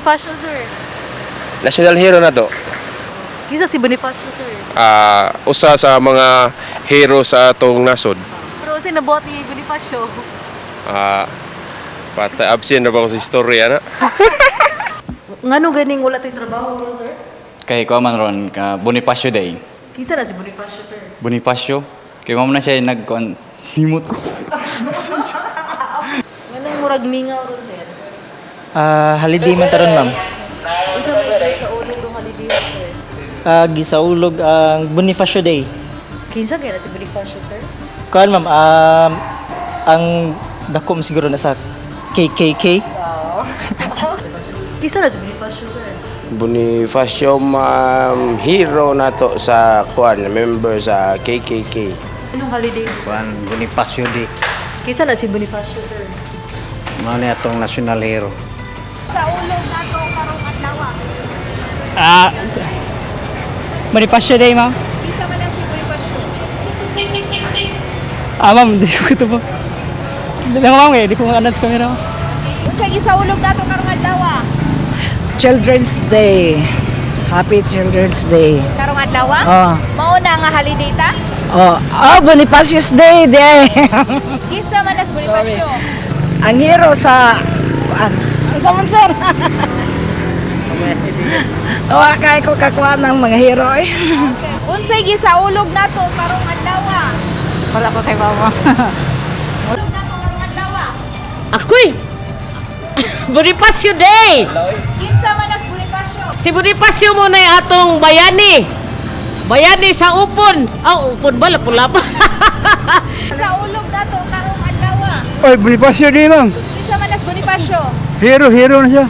Bonifacio, sir? National hero na to. Kinsa si Bonifacio, sir? Usa sa mga hero sa atong nasod. Pero unsay nabuhat ni Bonifacio? Patay, absent na ba ako sa istorya na? Ngano ganing wala tay trabaho ron, sir? Kay ko man ron ka Bonifacio Day. Kinsa na si Bonifacio, sir? Bonifacio kay mao na siya nag kuan himot ko. Nganong murag mingaw ron, sir? Holiday man taron, ma'am. Unsa may sa ulog ng holiday, sir? Gisaulog ang Bonifacio Day. Kinsa kaya na si Bonifacio, sir? Kuan, ma'am, ang dako mo siguro na sa KKK. Kinsa na si Bonifacio, sir? Bonifacio, ma'am, hero nato sa kuan, member sa KKK. Anong holiday? Kuan, Bonifacio Day. Kinsa na si Bonifacio, sir? Mao ni atong national hero. Sa ulog nato karong adlaw. Bonifacio Day, ma'am. Kinsa man ang si Bonifacio? Ma'am, di ko ito po. Hindi lang, ma'am, eh. Di ko ma-announce camera. Unsay gisaulog nato karong adlaw? Children's Day. Happy Children's Day. Karong adlaw? Oh. Mao na nga holiday ta? Oh, Bonifacio's Day, day. Kinsa man ang si Bonifacio? Ang hero sa kuan. Ang sa man, sir? Wa kay ko kakuan ng mga hero eh. Unsay gisaulog nato karong adlaw? Wala ko kay mama. Ulog nato karong adlaw. Ako'y! Bonifacio Day! Kinsa man ang si Bonifacio? Si Bonifacio mo na yung atong bayani. Bayani sa upon. Ah, upon ba? Lapu-lapu. Saulog nato karong adlaw. Oy, Bonifacio Day, ma'am. Kinsa man ang si Bonifacio? Hero, hero na siya.